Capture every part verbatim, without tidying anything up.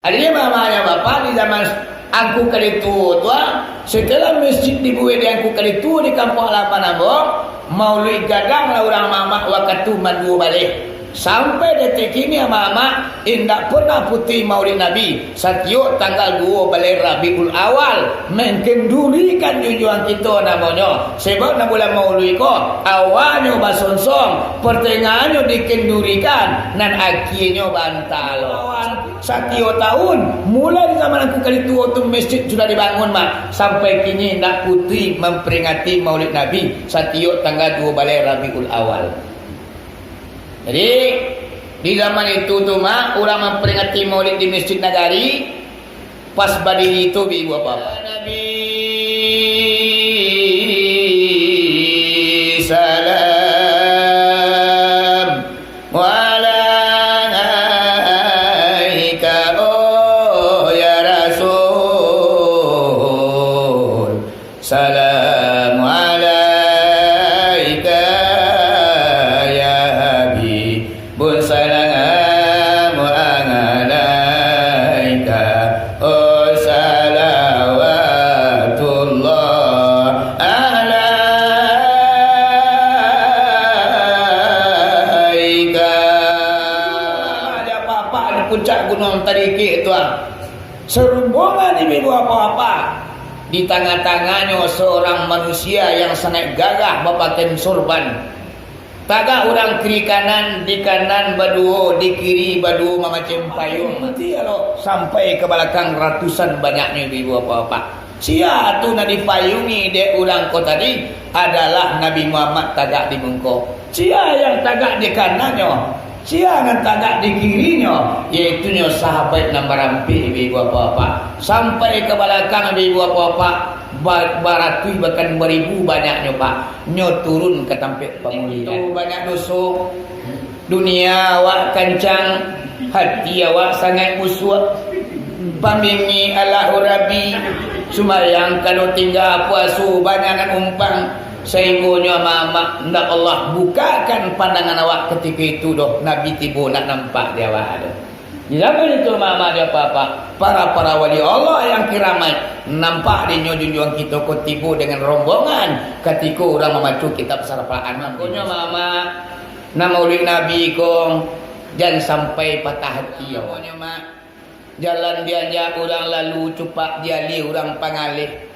Jadi, mamak jo bapak, di zaman Angku Kali Tuo tu, ah, setelah masjid dibuek di Angku Kali Tuo di kampuang halaman ambo, maulid gadang lah urang mamak wakatu maduo baleh. Sampai detik kini, mamak, indak pernah putuih maulid Nabi. Satiok tanggal duo baleh Rabiul Awal, mengkendurikan junjuang kito namonyo. Sebab nan bulan maulid ko, awalnyo basonsong, partangahannyo dikendurikan, nan akienyo baantalo. Satiok tahun, mulai di zaman Angku Kali Tuo tu, masjid sudah dibangun, mak, sampai kini indak putuih mamperingati maulid Nabi satiok tanggal duo baleh Rabiul Awal. Jadi, di zaman itu tu, mak, urang mamperingati maulid di Masjid Nagari, pas badiri tu, bi ibu bapak. Nabi salam alaika, oh ya Rasul. Salamu alaika ya Habibun, salamu alaika, oh salawatullah alaika. Ada bapak di puncak Gunuang Tarikik tu, ah. Sarumbongan ibu-ibu bapak-bapak, di tangah-tangahnyo saurang manusia yang sangaik gagah bapakaian sorban. Tagak urang kiri kanan, di kanan baduo, di kiri baduo mamacam payuang. Sampai ka balakang ratusan banyaknyo ibu-ibu bapak-bapak. Sia tu nan dipayungi dek urang ko tadi adalah Nabi Muhammad tagak di mungko. Sia yang tagak di kanannyo? Sia nan tagak di kirinyo, yaitunyo sahabat nan barampek, ibu-ibu bapak-bapak. Sampai ka balakang, ibu-ibu bapak-bapak, ba-, baratuih bahkan baribu banyaknyo, Pak. Nyo turun ka tampek pamulihan. Banyak doso. Dunia awak kancang, hati awak sangaik busuak. Pambingik Allahu Rabbi, sumbayang kado tingga, puaso banyak nan umpang. Sainggonyo mamak, ndak Allah bukakan pandangan awak katiko itu doh, Nabi tibo ndak nampak di awak tu. Di zaman itu, mamak jo bapak, para-para wali Allah yang kiramaik, nampak dinyo junjuang kito ko tibo dengan rombongan katiko urang mamaco kitab Sarfaan. Makonyo mamak, nan maulid Nabi ko, jan sampai patah hati awanyo, mak. Jalan dianjak urang lalu, cupak dialih urang pangalih.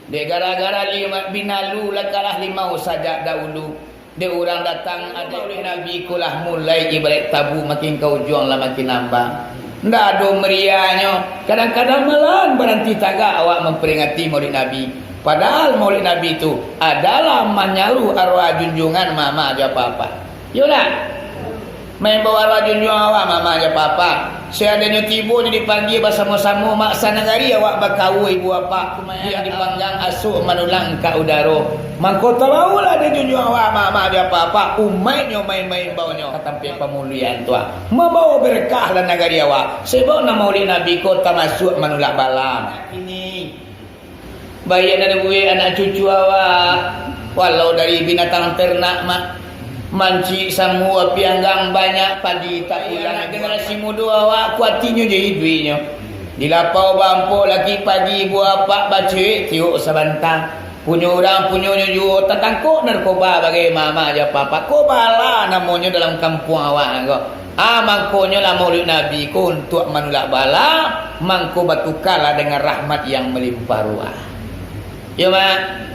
Dek gara-gara limat binalu lah kalah limau sajak dahulu. Dek urang datang, adek maulid Nabi ko lah mulai ibaraik tabu, makin ka ujuang lah makin ambang. Ndak ado meriahnyo, kadang-kadang malahan baranti tagak awak mamperingati maulid Nabi. Padahal maulid Nabi tu adalah manyaru arwah junjuangan mamak jo bapak. Iyolah. Maimbau arwah junjuang awak, mamak jo bapak. Saandaianyo tibo di dipanggil basamo-samo, mak sanagari awak bakaua ibu bapak. Kumayan dipanggang asuak manulang ka udaro. Mangko tabaulah dek junjuang awak, mamak jo bapak. Umaiknyo main-main baunyo ka tampek pamulihan tu, ah. Mambawa berkah lah nagari awak. Sebab nan maulid Nabi ko tamasuak manulak bala. Ini Baiak nan dibuek anak cucu awak, walau dari binatang ternak, mak. Mancik samua pianggang banyak, padi tak pulang. Anak generasi mudo awak, kuatinyo jo iduiknyo. Di lapau bampok laki pagi, ibu apak bacewek tiok sabanta. Punyo urang punyonyo juo, tatangkok narkoba bagai mamak jo bapak. Ko bala namonyo dalam kampuang awak ko. Ah, mangkonyo lah maulid Nabi ko untuak manulak bala, mangko batukalah dengan rahmat yang malimpah ruah. Yo, Mak?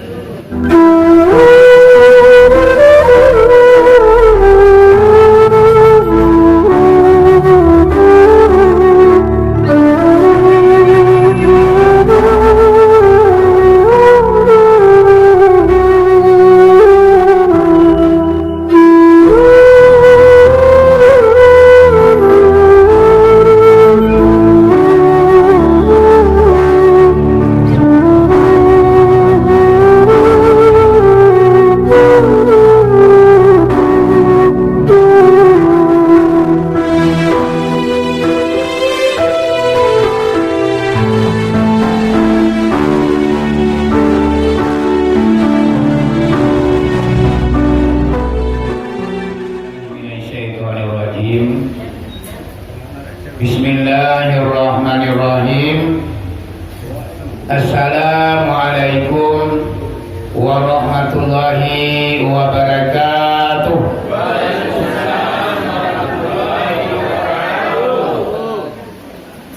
Assalamualaikum warahmatullahi wabarakatuh.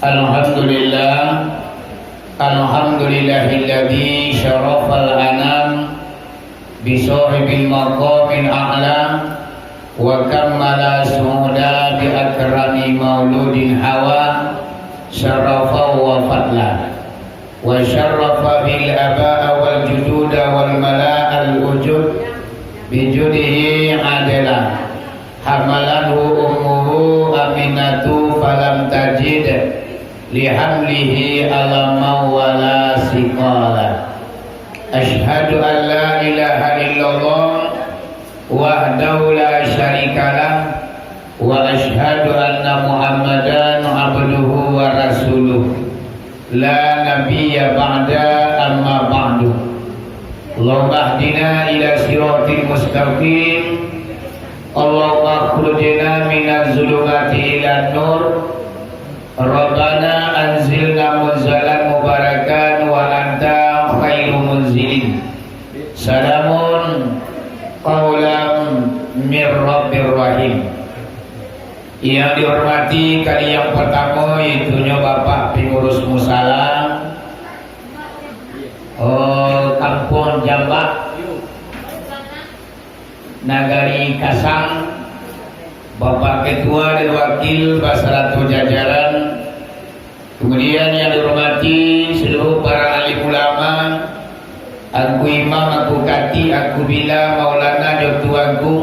Alhamdulillah. Alhamdulillahilladzi syarafal anam bisohibil maqamil a'la, wa kammala su'uda bi akrami mauludin hawa syarafan wa fadla, wa syarrafa bil aba'a wal jududa wal mala'al ujud bi judihi adla, hamalathu ummuhu Aminatu falam tajid lihamlihi alaman wala siqala. Asyhadu an la ilaha illallah wahdahu la syarikalah, wa asyhadu anna Muhammadan abduhu wa rasuluh, la nabiyya ba'da, amma ba'du. Allahumma hdina ila siratil mustaqim. Allahumma akhrijna minaz zulumati ilan nur. Rabbana anzilna munzalan mubarakan wa anta khairu munzilin. Salamun qaulam mir rabbir rahim. Yang dihormati kali yang pertama, yaitunyo Bapak Pengurus Musala, eh, Kampuang Jambak, Nagari Kasang, Bapak Ketua dan Wakil basarato jajaran, kemudian yang dihormati seluruh para alim ulama, Angku Imam, Angku Katik, Angku Bila, Maulana, jo Tuanku,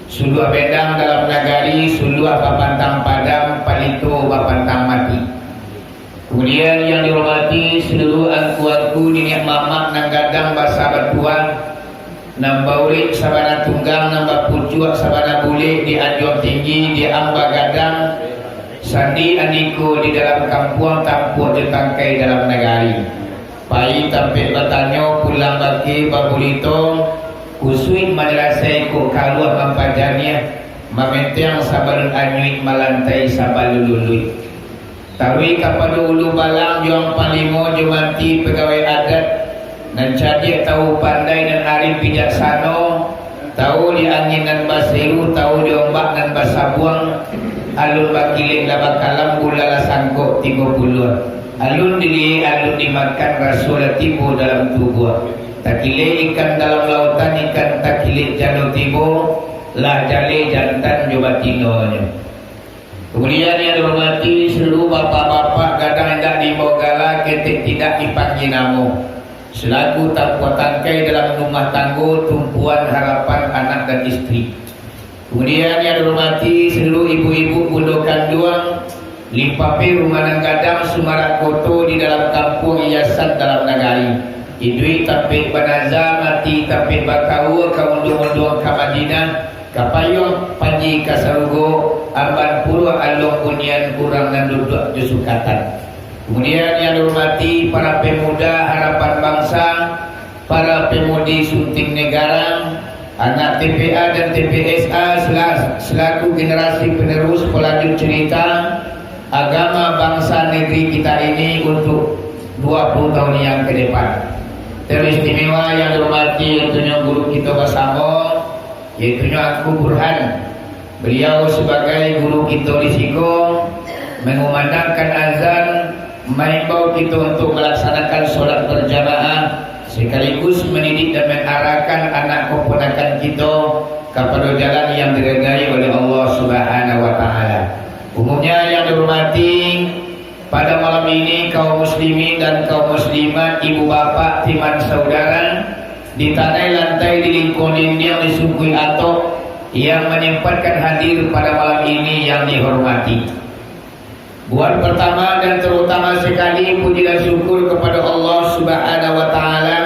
Suluah Bendang dalam nagari, Suluah Bapantang Padang, Palito Bapantang Mati. Kemudian yang dihormati seluruh angku-angku, niniak mamak nan gadang basa batuah, nan baurek sabana tunggang, nan bapucuak sabana bulek di Anjuang Tinggi, di Amba Gadang, sandi andiko di dalam kampuang, tampuak jo tangkai dalam nagari. Pai tampek batanyo, pulang bakeh babulito, kusuik manyalasai kok karuah mampajaniah, mamentiang sabalun anyuik, malantai sabalun luluik. Taruih kapado ulu balang jo ampang limo jo manti pagawai adat, nan cadiak tahu pandai, nan arif bijaksano, tahu di angin nan baseru, tahu di ombak nan basabuang, alun bakilek lah bakalam, gula lah sangkok tigo puluah, alun diliek alun dimakan, raso lah tibo dalam tubuah. Takilek ikan dalam lautan, ikan takilek jalo tibo, lah jaleh jantan jo batinonyo. Kemudian yang dihormati seluruh bapak-bapak gadang indak diimbau gala, ketek tidak dipanggie namo, selaku tampuak tangkai dalam rumah tanggo, tumpuan harapan anak dan istri. Kemudian yang dihormati seluruh ibu-ibu bundo kanduang, limpapeh rumah nan gadang, sumarak koto di dalam kampuang, hiasan dalam nagari. Iduik tampek banaza, mati tampek bakaua, ka unduang-unduang ka Madinah, ka payuang panji ka sarugo, amban puruak aluang bunian, urang nan duduak jo sukatan. Kemudian yang dihormati para pemuda harapan bangsa, para pemudi sunting negara, anak T P A dan T P S A sela-, selaku generasi penerus pelanjut cerita agama bangsa negeri kita ini untuk dua puluh tahun yang ke depan. Teristimewa yang dihormati yaitunyo guru kito basamo, yaitunyo Angku Burhan. Beliau sebagai guru kito di siko, mengumandangkan azan, maimbau kito untuk melaksanakan solat berjamaah, sekaligus mendidik dan mengarahkan anak keponakan kito kapado jalan yang diridai oleh Allah Subhanahu wa Ta'ala. Umumnya yang dihormati, pada malam ini, kaum muslimin dan kaum muslimat, ibu bapak, timan saudara, di tanai lantai, di lingkuang dindiang, di sungkuih atok, yang menyempatkan hadir pada malam ini yang dihormati. Buat pertama dan terutama sekali, puji dan syukur kepada Allah Subhanahu wa Ta'ala,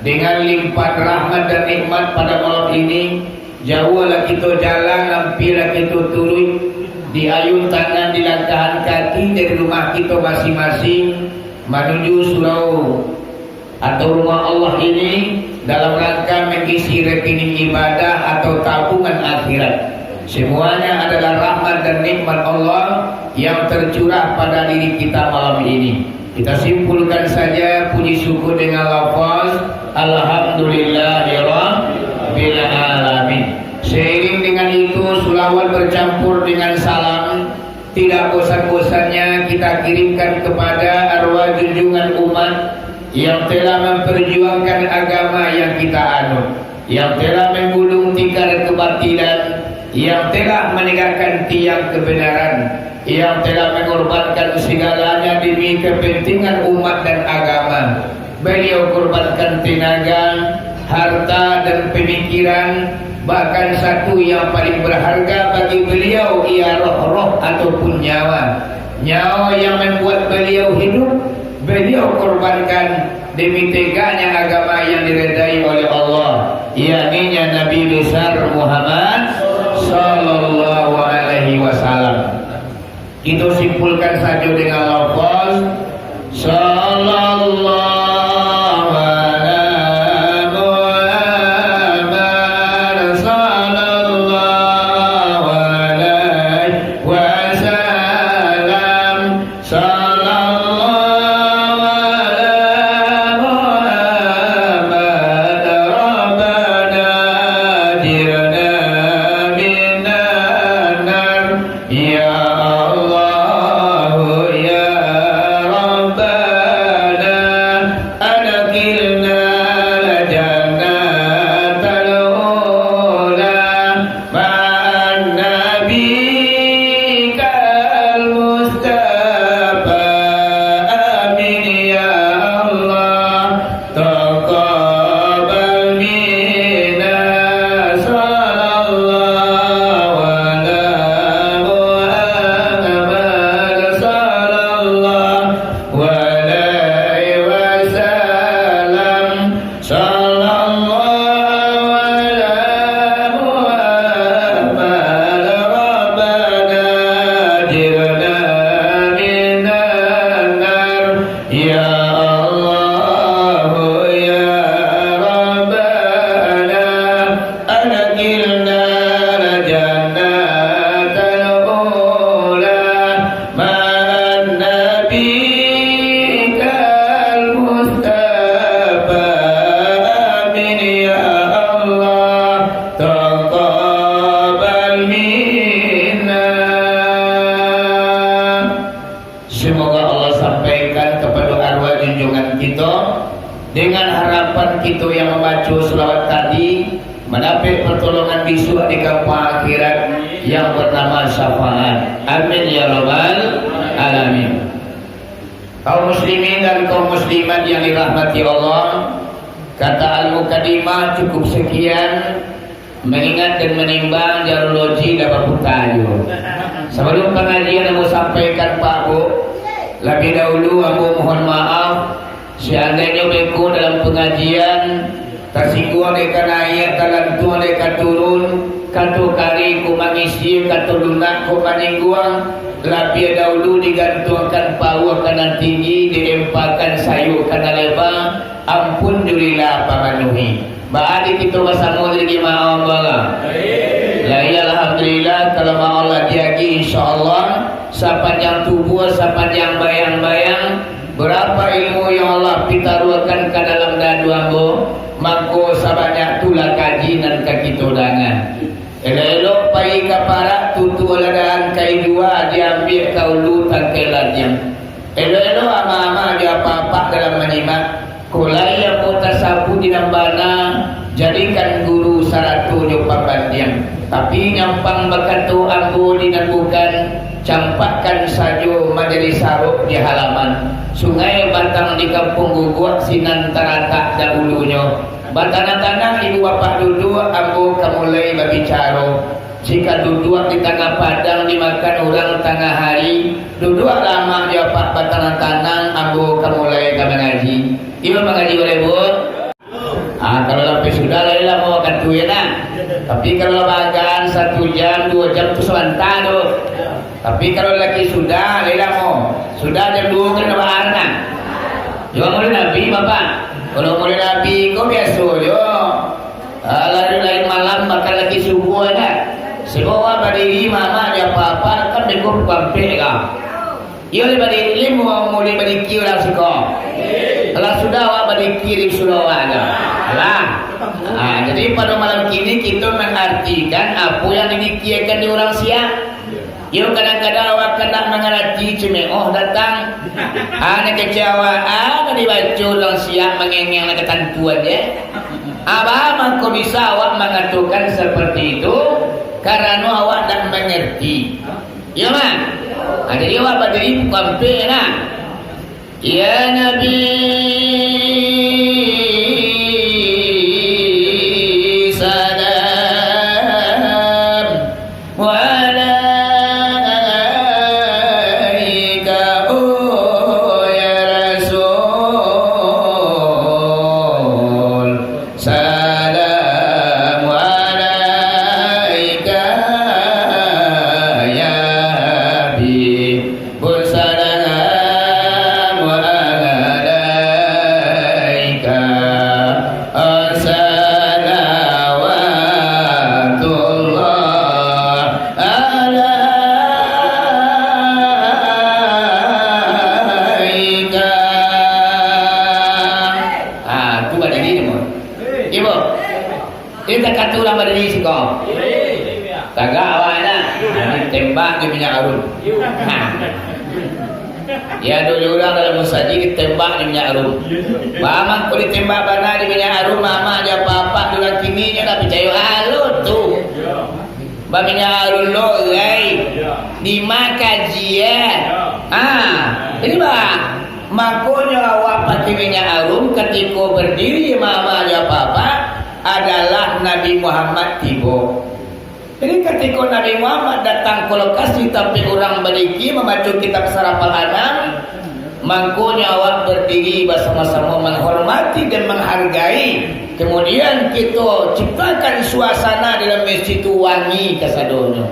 dengan limpahan rahmat dan nikmat pada malam ini, jauahlah kito jalan, ampehlah kito turuik, diayun tangan, dilangkahan kaki dari rumah kito masing-masing, manuju surau atau rumah Allah ini, dalam rangka mengisi rekening ibadah atau tabungan akhirat. Semuanya adalah rahmat dan nikmat Allah yang tercurah pada diri kita malam ini. Kita simpulkan saja puji syukur dengan lafaz, "Alhamdulillahirabbil alamin." Seiring dengan itu, selawat bercampur dengan salam, tidak bosan-bosannya kita kirimkan kepada arwah junjungan umat yang telah memperjuangkan agama yang kita anut, yang telah menggulung tikar kebatilan, yang telah menegakkan tiang kebenaran, yang telah mengorbankan segalanya demi kepentingan umat dan agama. Beliau korbankan tenaga, harta, dan pemikiran, bahkan satu yang paling berharga bagi beliau, ia roh-roh ataupun nyawa. Nyawa yang membuat beliau hidup, beliau korbankan demi tegaknya agama yang diredai oleh Allah, yakninya Nabi besar Muhammad sallallahu alaihi wasallam. Kita simpulkan saja dengan lafaz, "Sallallahu ala Muhammad, sallallahu alaihi wasallam, sallallahu ala Muhammad, Rabbana ajirna minan nar." Ya Allah, ya Rabbana, adkhilna jannatal ula ma'an nabiyikal Mustafa. Amin ya Allah. Taqabbal minna, sallallahu ala Muhammad, sallallahu alaihi wasallam, sallallahu ala Muhammad, Rabbana ajirna minan nar. Ya Allah, ya Rabbana, adkhilna jannatal ula ma'an nabiyikal Mustafa. Amin ya Allah, taqabbal minna. Semoga Allah sampaikan kepada arwah junjungan kita, dengan harapan kita yang membaca selawat tadi, mendapat pertolongan bisuak di kampung akhirat yang bernama syafaat. Amin ya rabbal alamin. Kaum muslimin dan kaum muslimat yang dirahmati Allah, kata al-mukadimah cukup sekian. Mengingat dan menimbang, jarologi lah baputa juo. Sabalum pangajian ambo sampaikan, Pak, Bu, labiah dahulu ambo mohon maaf, seandainyo beko dalam pangajian tasingguang dek ka naiak, talantuang dek ka turun, kato kareh ko mangisi, kato lunak ko manyingguang, labiah dahulu digantuangkan pauah ka nan tinggi, diempakan sayua ka nan leba, ampun jo rila pamanuhi. Baa dek kito basamo tadi, maaf, Bang? Lai, alhamdulillah, kalau maaf lah diagiah, insyaallah, sapanjang tubuah, sapanjang bayang-bayang, berapa ilmu yang Allah pitaruahkan ka dalam dadu ambo, mangko sabanyak tu lah kaji nan ka kito danga. Elok-elok pai ka parak, tutuak lah dahan kai juo, diambiak ka ulu tangkai ladiang. Elok-elok amak-amak jo apak-apak dalam manyimak. Kok lai ambo tasabuik di nan bana, jadikan guru sarato jo pambandiang. Tapi nyampang bakato ambo di nan bukan, campakkan sajo manjadi sarok di halaman. Sungai Batang di Kampuang Guguak sinan taratak dahulunyo. Batanang-tanang ibu bapak duduak, ambo ka mulai babicaro. Jika duduak di tangah padang dimakan urang tangah hari, duduaklah amak jo apak batanang-tanang, ambo ka mulai ka mangaji. Iyo mangaji, buliah, Bu? Ah, kalau lampeh sudah, lai lamo wakatu, yo nah. Tapi kalau bahagian satu jam, duo jam tu sabanta tu. Tapi kalau lagi sudah, lai lamo. Sudah jam duo kan lah baanak. Juo Maulid Nabi, Bapak. Kalau Maulid Nabi ko biaso jo. Ah, lari-lari malam, bahkan lagi subuh aja. Sebab urang badiri, mamak jo apak-apak, kan beko pukua ampek ka. Iyo, lai badi-, lai mu-, mulai badiki urang siko. Alah sudah awak badiki di surau awak tu. Alah. Ha, jadi pado malam kini kito mangartikan apo yang didikiakan di urang Siak. Iyo, kadang-kadang awak kan ndak mangarati, cumeoh datang. Ha, nan kecek awak, ha, nan dibaco urang Siak mangengeng nan katantuan je. Ha, baa mangko bisa awak mangatokan saparti itu? Karano awak ndak mangarati. Iyo, mah. Ha, jadi awak badiri pukua ampek nah. Ya Nabi, salam alaika, oh ya Rasul. Salam alaika ya Habibus, salam alaika, salawatullah alaika. Ah, tu badiri ni, Mon. Ibo. Ini takatu urang badiri siko. Tagak awak nak. Nah, ditembak jo minyak harum. Ha. Ya, ado jo urang dalam musajik ditembak jo minyak harum. Baa mangko ditembak bana jo minyak harum, mamak jo apak-apak di urang kini nyo ndak picayo. Alo tu. Baminyak harum lo, rai. Di ma kaji, eh? Ah, jadi baa. Mangkonyo awak pakai minyak harum katiko badiri, mamak jo apak-apak, adalah Nabi Muhammad tibo. Jadi, katiko Nabi Muhammad datang ka lokasi tampek urang badiki mambaco kitab Sarafal Anam, mangkonyo awak badiri basamo-samo manghormati dan manghargai. Kamudian, kito ciptakan suasana dalam masjid tu wangi kasadonyo.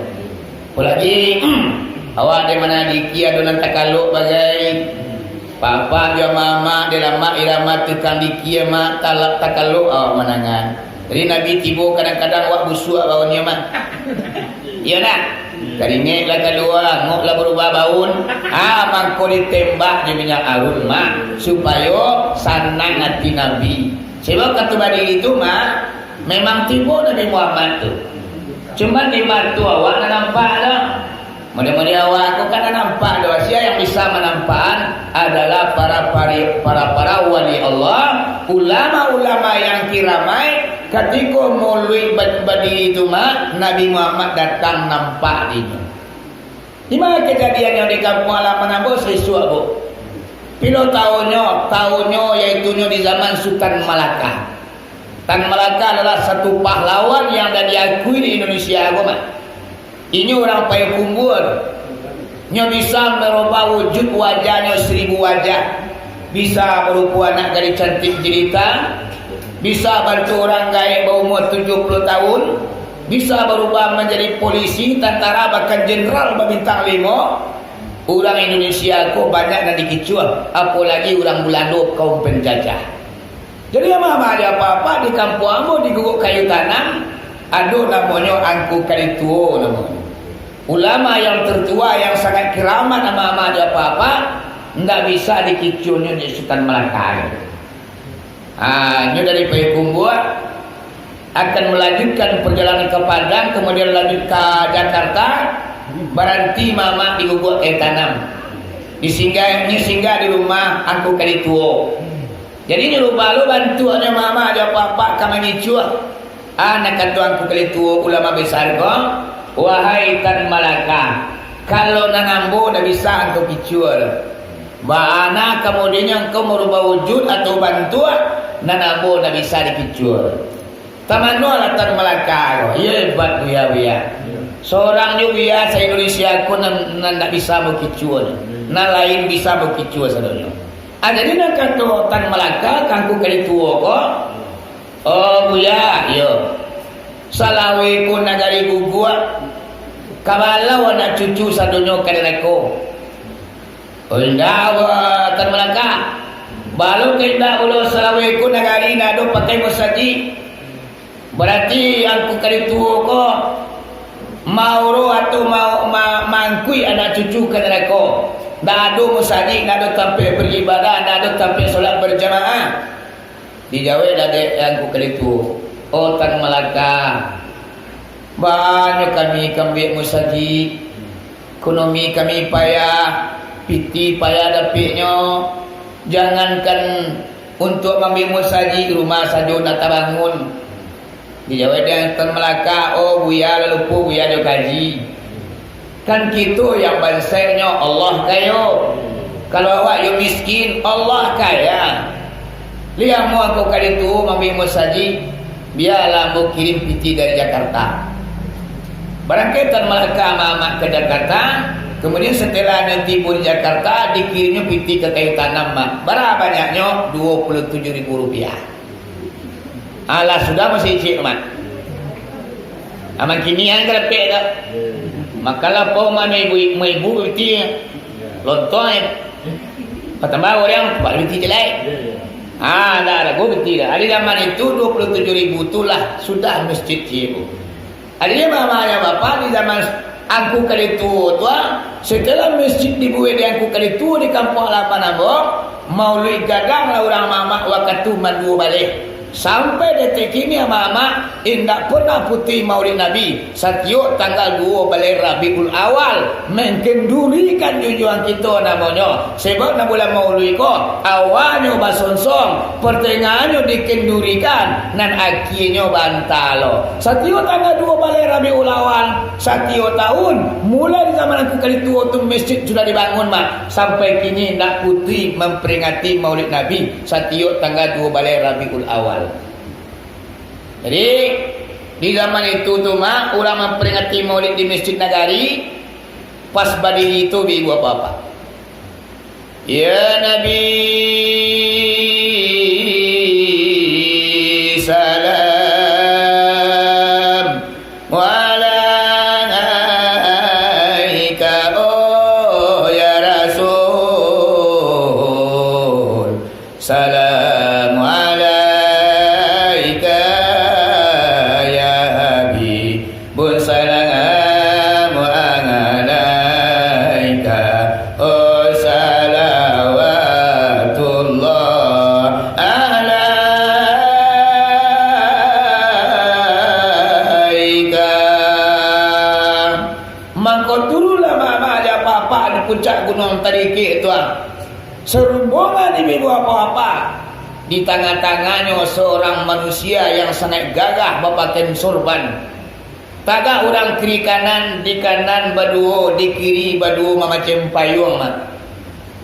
Apolai, awak di ma nan diki ado nan takalok bagai. Apak-apak jo mamak di lamak irama tukang diki, mak, talak takalok awak manangan. Jadi Nabi tibo kadang-kadang awak busuak baunyo, mak. Iyo nak? Karingek lah kalua, angok lah barubah baun. Ah, mangko ditembak jo minyak harum, mak, supayo sanang ati Nabi. Sabab katu badiri tu, mak, memang tibo Nabi Muhammad tu. Cuman di mato awak ndak nampak doh. Mudah-mudahan awak ko kan ndak nampak doh. Sia yang bisa manampakan adalah para pari-, para, para wali Allah, ulama-ulama yang kiramai. Katiko muluik ba-, badiri tu, mak, Nabi Muhammad datang nampak dinyo. Di ma kajadiannyo di kampuang halaman ambo saisuak, Bu? Pilo taunnyo, taunnyo yaitunyo di zaman Sutan Malaka. Tan Malaka adalah satu pahlawan yang dah diakui di Indonesia ko, mah. Inyo urang Payakumbuah. Nyo bisa marubah wujud wajahnyo saribu wajah. Bisa barupo anak gadih cantik jelita, bisa bantuak urang gaek baumua tujuah puluah tahun, bisa barubah manjadi polisi, tantara, bahkan jeneral babintang limo. Urang Indonesia ko banyak nan dikicuah, apolai urang Bulando, kaum panjajah. Jadi, mamak jo apak-apak, di kampuang ambo di Guguk Kayu Tanam, ado namonyo Angku Kalituo namonyo. Ulama yang tertua, yang sangat kiramat, mamak jo apak-apak, ndak bisa dikicuahnyo dek Sutan Malaka. Ha, nyo dari Payakumbuah akan melanjutkan perjalanan ke Padang, kemudian lanjut ke Jakarta, baranti mamak di Guguk Kayu Tanam. Disinggah, nyo singgah di rumah Angku Kalituo. Jadi, nyo rubah lo bantuaknyo mamak jo apak-apak ka mangicuah. Ah, nan kato Angku Kalituo ulama besar ko, "Wahai Tan Malaka, kalau nan ambo ndak bisa angkau kicuah lo, baa kamudiannyo angkau marubah wujud atau bantuak, nan ambo ndak bisa dikicuah." Tamanolah Tan Malaka ko, iyo hebat Buya, Buya. Sorang jo Buya sa-Indonesia ko nan, nan ndak bisa ambo kicuah lo. Nan lain bisa ambo kicuah sadonyo. Ah, jadi nan kato Tan Malaka ka Angku Kalituo ko, "Oh, Buya, iyo. Salaweh ko nagari Guguk, ka balau anak cucu sadonyo ka narako." "Oh, indak, Tan Malaka. Baa ka indak pulo, salaweh ko nagari nan ado pakai musajik. Barati Angku Kalituo ko mauro atau ma-, ma-, maangkuik anak cucu ka narako. Ndak ado musajik, ndak ado tampek baribadah, ndak ado tampek solat bajamaah. Dijawek dek angku kali tu, "Oh Tan Malaka, banyak kami kambiak musajik, ekonomi kami payah, piti payah dapiknyo. Jangankan untuak mambiak musajik, rumah sajo ndak tabangun." Dijawek dek Tan Malaka, "Oh Buya, lah lupo Buya jo kaji. Kan kito yang bansaiknyo Allah kayo. Kalau awak yo miskin, Allah kaya. Lai amuah ko kali tu mambiak musajik, bialah ambo kirim piti dari Jakarta." Barangkek Tan Malaka ma-, Mak ka Jakarta, kemudian setelah nyo tibo di Jakarta, dikirimnyo piti ka Kayu Tanam, Mak. Bara banyaknyo? Duo puluah tujuah ribu rupiah. Alah, sudah masih cik, Mak. Aman kini an ka dapek dak? Makalah pau mano ibu, ibu piti lontong, eh. Patambah urang, bak piti je lai. Ah, dak ado piti dah. Di zaman itu, duo puluah tujuah ribu tu lah sudah masjid cik. Jadi, mamak jo bapak, di zaman angku kali tuo tu, ah, setelah masjid dibuek dek angku kali tuo di kampuang halaman ambo, mauluik gadang lah urang mamak wakatu manduo baleh. Sampai detik kini, mamak, indak pernah putuih maulid Nabi. Satiok tanggal duo baleh Rabiul Awal, mangkendurikan junjuang kito namonyo. Sebab nan bulan Maulid ko, awalnyo basonsong, partangahannyo dikendurikan, nan akienyo baantalo. Satiok tanggal duo baleh Rabiul Awal, satiok tahun, mulai di zaman angku kali tuo tu, masjid sudah dibangun, Mak. Sampai kini ndak putuih mamperingati Maulid Nabi, satiok tanggal duo baleh Rabiul Awal. Jadi, di zaman itu tu, Mak, urang mamperingati Maulid di Masjid Nagari, pas badiri tu, ibu bapak-bapak. Ya Nabi, salam alaika, oh ya Rasul, salam alaika ya Habib. Bun salam alaika, oh salawatullah alaika. Mangko turunlah mamak jo bapak di puncak gunuang Tarikik tu, ah. Sarumbongan ibu-ibu bapak-bapak. Di tangah-tangahnyo seorang manusia yang sangat gagah bapakaian sorban. Tagak urang kiri kanan, di kanan baduo, di kiri baduo mamacam payuang, Mak.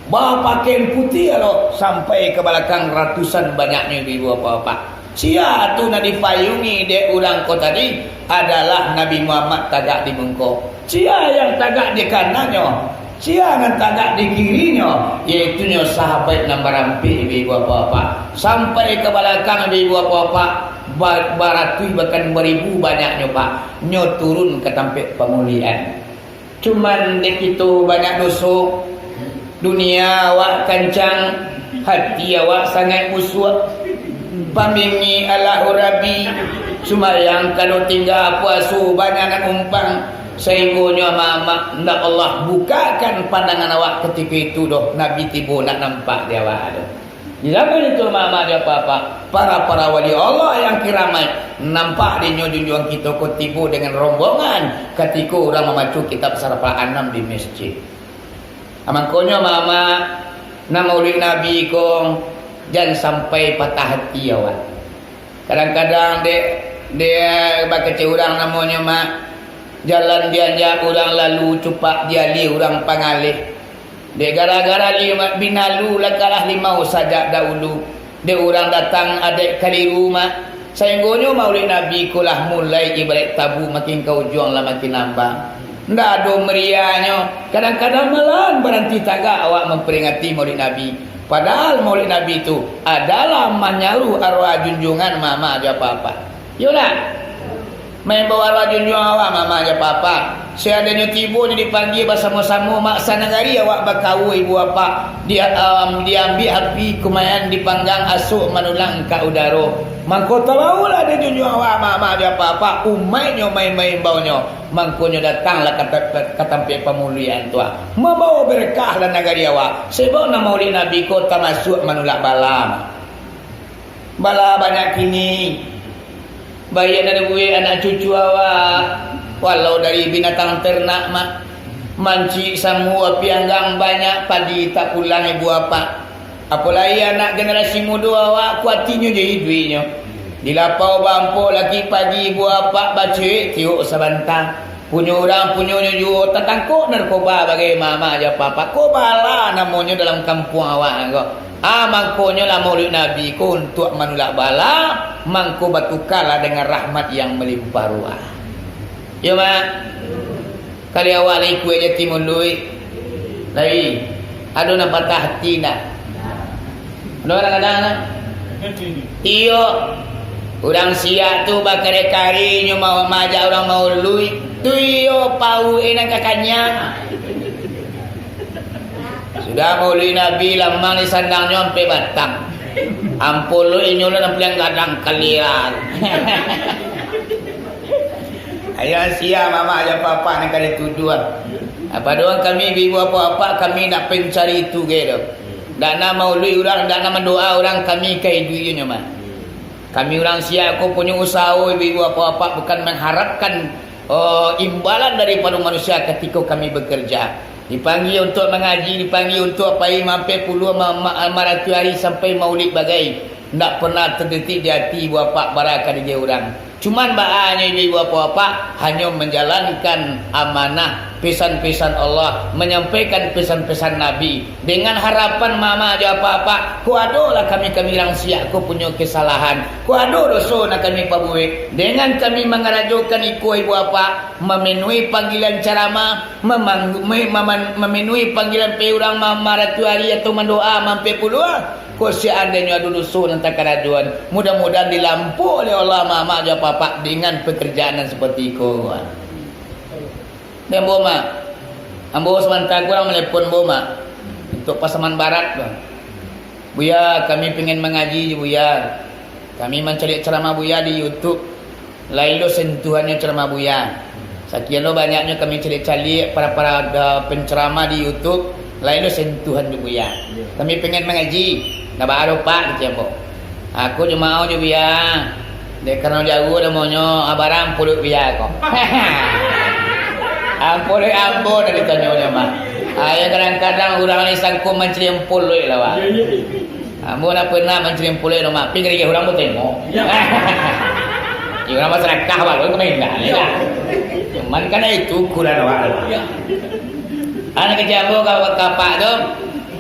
Bapakaian putiah lo, sampai ka balakang ratusan banyaknyo ibu-ibu bapak-bapak. Sia tu nan dipayungi dek urang ko tadi adalah Nabi Muhammad tagak di mungko. Sia yang tagak di kanannyo? Sia nan tagak di kirinyo, yaitunyo sahabat nan barampik, ibu-ibu bapak-bapak, sampai ka balakang, ibu-ibu bapak-bapak, ba-, baratuih bahkan baribu banyaknyo, Pak, nyo turun ka tampek pamuliaan. Cuman dek kito banyak doso, dunia awak kancang, hati awak sangaik busuak, pambingik alah urabi, sumbayang kado tingga, puaso banyak nan umpang, Sainggonyo amak-amak, ndak Allah bukakan pandangan awak katiko itu doh, Nabi tibo ndak nampak di awak tu. Di zaman itu, amak-amak jo apak-apak, para-para wali Allah yang kiramaik, nampak dinyo junjuang kito ko tibo dengan rombongan katiko urang mamaco kitab Sarafal Anam di masjid. Mangkonyo, amak-amak, nan maulid Nabi ko, jan sampai patah hati awak. Kadang-kadang dek, dek bakecek urang namonyo, Mak. Jalan dianjak urang lalu, cupak dialih urang pangalih. Dek gara-gara li-, binalu lah kalah limau sajak dahulu. Dek urang datang adaik kaliru, Mak. Sainggonyo maulid Nabi ko lah mulai ibaraik tabu, makin ka ujuang lah makin lambang. Ndak ado meriahnyo. Kadang-kadang malahan baranti tagak awak mamperingati maulid Nabi. Padahal maulid Nabi tu adalah manyaruah arwah junjuangan amak-amak jo apak-apak. Iyo ndak? Maimbau arwah junjuang awak, mamak jo apak-apak. Saandaianyo tibo nyo dipanggia basamo-samo, mak sanagari awak bakaua ibu apak, di, am, diambiak api kumayan dipanggang asok manulang ka udaro. Mangko tabaolah dek junjuang awak, mamak jo apak-apak, umaiknyo main-main imbaunyo. Mangkonyo datanglah ka ta-, ka tampek pamuluian tu, ah. Mambawa berkah lah nagari awak. Sebab nan maulid Nabi ko tamasuak manulak bala. Bala banyak kini. Baiak nan dibuek anak cucu awak. Walau dari binatang ternak, mak. Mancik samua pianggang banyak, padi tak pulang ibu apak. Apolai anak generasi mudo awak, kuatinyo jo iduiknyo. Di lapau bampok laki pagi ibu apak bacewek tiok sabanta. Punyo urang punyonyo juo, tatangkok narkoba bagai mamak jo apak-apak. Ko bala namonyo dalam kampuang awak ko. Ah, mangkonyo lah maulid Nabi ko untuak manulak bala, mangko batukalah dengan rahmat yang malimpah ruah. Yo, Mak? Kali awak lai kuek jati muluik. Lai. Ado nan patah ati ndak? Ado kadang-kadang ndak? Iyo. Urang Siak tu bakari-kari nyo mau maajak urang mauluik. Tu iyo pauik nan ka kanyang. Sudah mauluik Nabi, lamang disandangnyo ampek batang. Ampuluik inyo lah nan paliang gadang kalian. Ayo sia mamak jo apak-apak nan ka dituduah. Apa doang kami ibu-ibu apak-apak, kami ndak pencari itu ge doh. Ndak nak mauluik urang, ndak nak mandoa urang, kami ka iduik nyo mah. Kami urang Siak ko punyo usaho ibu-ibu apak-apak bukan mengharapkan, oh, imbalan daripado manusia katiko kami bekerja. Dipanggia untuak mangaji, dipanggia untuak pai mampek puluah ma-, ma-, maratuih ari sampai maulid bagai. Ndak pernah tadetik di ati ibu apak bara ka dijauah urang. Cuman baanyo ibu-ibu apak-apak hanyo manjalankan amanah pesan-pesan Allah, manyampaikan pesan-pesan Nabi. Dengan harapan mamak jo apak-apak, ko adolah kami-kami urang Siak ko punyo kesalahan, ko ado doso nan kami pabuek. Dengan kami mangarajokan iko ibu apak, mamenuhi panggilan caramah, mamang-, me-, maman-, mamenuhi panggilan pe urang ma-, maratuih ari atau mandoa mampek puluah, ko seandainyo ado doso nan takarajoan, mudah-mudahan dilampuah oleh Allah mamak jo apak-apak dengan pekerjaan nan seperti iko. Dek ambo, Mak. Ambo samantaro ko urang manelepon ambo, Mak. Untuak Pasaman Barat tu. Buya, kami pengen mangaji jo Buya. Kami mancaliak caramah Buya di YouTube. Lain lo sentuhannyo caramah Buya. Sakian lo banyaknyo kami caliak-caliak para-para, ah, penceramah di YouTube. Lain lo sentuhan jo Buya. Kami pengen mangaji. Ndak baa doh, Pak, kecek ambo. Aku cuma mau jo Buya. Dek karano jauah namonyo, abarang puluik Buya ko. Ampuluik ambo nan ditanyo nyo mah. Ah, yang kadang-kadang urang ni sangko mancaliak ampuluik lah, Wak. Ambo ndak pernah mancaliak ampuluik doh, Mak. Pi garigeh urang batengok. Yo, urang basadakah, Wak, lo ka maindah, yo. Cuman kan itu ukuran awak tu. Anak kecek ambo ka, ka apak tu.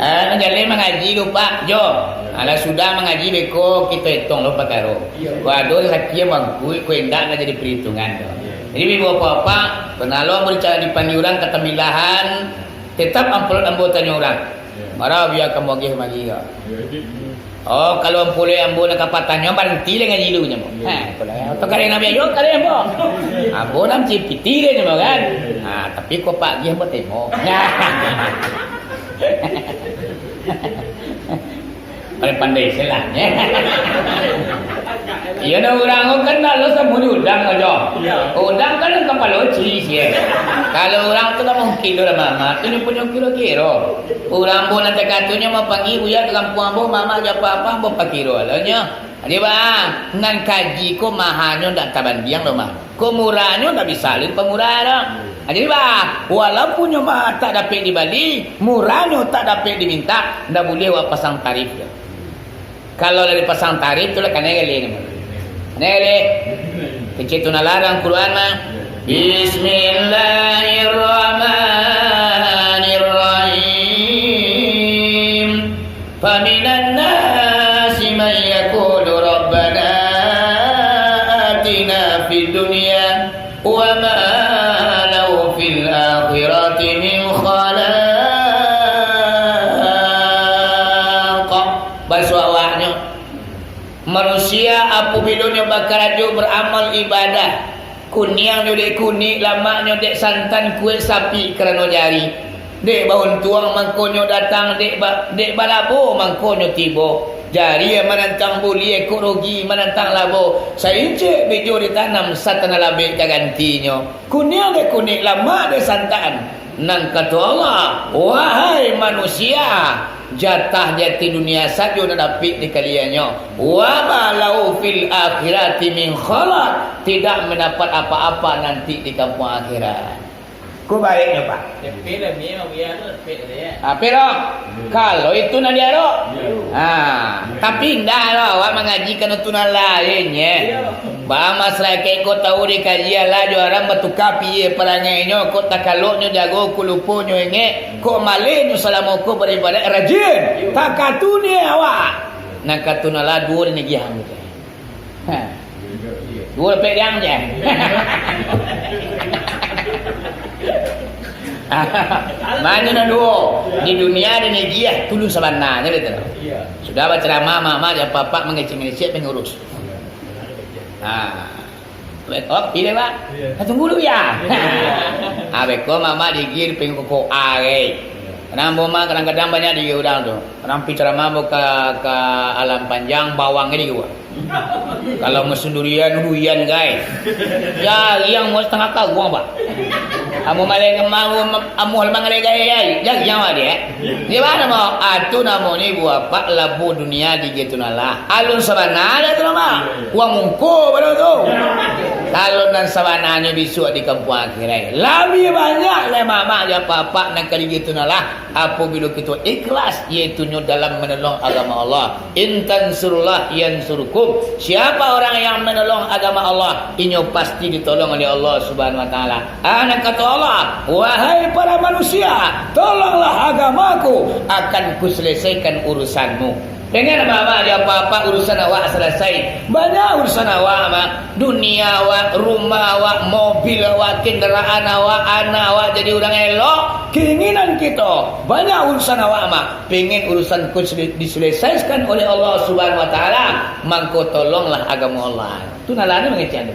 Ah, nan jaleh mangaji ko, Pak, jo. Alah sudah mangaji beko, kito etong lo pakaro. Ko ado rasaki nan bangkuik, ko indak, nan jadi perhitungan tu. Jadi, ibu apak-apak, pernah lo ambo dica-, dipanggia urang ka tambilahan, tetap ampulot ambo tanyo urang. Mara Buya ka mageh magi ko. Oh, kalau ampulot ambo nan ka patah nyo, baranti lah ngaji lu nyo. Ha, kalau tu kareh Nabi Ayub, kareh ambo. Ambo nan cipiti deh nyo kan. Ha, tapi ko pagi ambo tengok. Pandai-pandai silang, ya. Iyo, nah, urang kan lalu samo di udang aja. Udang kan kapalo ciri sia. Kalau urang tu lah mungkin lah mamak, tu nyo punyo kiro-kiro. Urang ambo nan takatunyo mapanggi Buya ka kampuang ambo, mamak jo apak-apak, ambo pakiro alonyo. Jadi, baa, nan kaji ko mahanyo ndak tabandiang doh, mah. Ko murahnyo ndak bisa lai dipamurah doh. Jadi, baa, walaupun nyo maha tak dapek dibali, murahnyo tak dapek dimintak, ndak buliah wak pasang tarif doh. Kalau lah dipasang tarif tu lah kanai gali ni. Kanai gali. Kecek tu nalarang Quran mah. Bismillahirrahmanirrahim. Faminan nasi man yaqulu rabbana atina fid dunya wa ma lahu fil akhirati min khalaq. Basuah awaknyo, manusia apabilo nyo bakarajo baramal ibadah, Kuniangnyo dek kunik, lamaknyo dek santan, kuek sapi karano jari. Dek bauntuang mangkonyo datang, dek ba-, dek balabo mangkonyo tibo. Jari manantang buliah, kok rugi manantang labo. Saincek bijo ditanam, satanah labek ka gantinyo. Kuniang dek kunik, lamak dek santan. Nan kato Allah, "Wahai manusia, jatah di ateh dunia sajo nan dapek di kaliannyo. Wa ma lahu fil akhirati min khalaq, tidak mandapat apa-apa nanti di kampuang akhirat." Ko baiknyo, Pak. Tapi lah, memang dia tu dapek dia. Apa dong? Kalau itu nan diarok. Ha, tapi indak lah, awak mangaji ka nan tu nan lainnyo. Ba, masyarakat ko tahu dikaji alah jo aram batuka piye parangainyo, kok takaloknyo jago, kok luponyo ingek, kok malehnyo salamo ko baribadat rajin. Takatuni awak. Nan kato nan lah duo di nagiah. Ha. Duo lapek diang je. Mano nan duo? Di dunia di nagiah, tulun sabananyo, betul. Sudah bacaramah, mamak, jan papak mangecek-ngecek pengurus. Ha. Oh, pilih, Pak. Nah, tunggu dulu, ya. Ah, beko mamak digir pengkoko arai. Karano ambo mah kadang-kadang banyak digir urang tu. Kadang pi caramah ambo ka, ka Alam Panjang, bawang digir urang. Kalau musim durian, durian, gai. Ya, yang mau setengah karuang, Pak. Ambo malai kemau, ambo lamang alai gai, gai. Jan yang, Pak, dek. Di mano, Pak? Ah, tu namonyo ibu apak labo dunia di gitu nalah. Alun sabana dah tu, Mak. Uang mungko baru tu. Kalau nan sabananyo bisuak di kampuang akhirat, labiah banyak lai mamak jo apak-apak nan ka di gitu nalah. Apabila kito ikhlas, yaitunyo dalam manolong agama Allah. In tansurullah yansurkum. Siapa orang yang menolong agama Allah, inyo pasti ditolong oleh Allah Subhanahu wa Taala. Ah, nan kato Allah, "Wahai para manusia, tolonglah agamaku, akan kuselesaikan urusanmu." Dengan mamak jo apak-apak urusan awak selesai. Banyak urusan awak, Mak. Dunia awak, rumah awak, mobil awak, kendaraan awak, anak awak jadi urang elok. Keinginan kito, banyak urusan awak, Mak. Pengen urusan ko sele-, diselesaikan oleh Allah Subhanahu wa Taala, mangko tolonglah agama Allah. Tu nalah ni mangecek tu.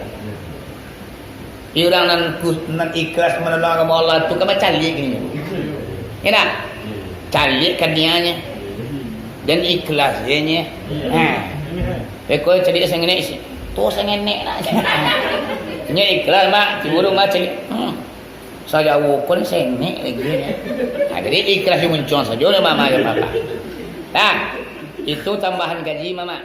Urang nan ku-, nan ikhlas manolong agama Allah tu kan bacaliak gini. Indak? Caliak ka nianyo. Dan ikhlas je nyo. Ha. Beko caliak sangenek isi. Tu sangenek lah. Nyo ikhlas, Mak. Cemburu, Mak, caliak. Hmm. Sajawo kon senek lagi, ya. Nah, jadi ikhlas jo muncuang sajo lah, Mamak, ya, Bapak. Nah, itu tambahan gaji, Mamak.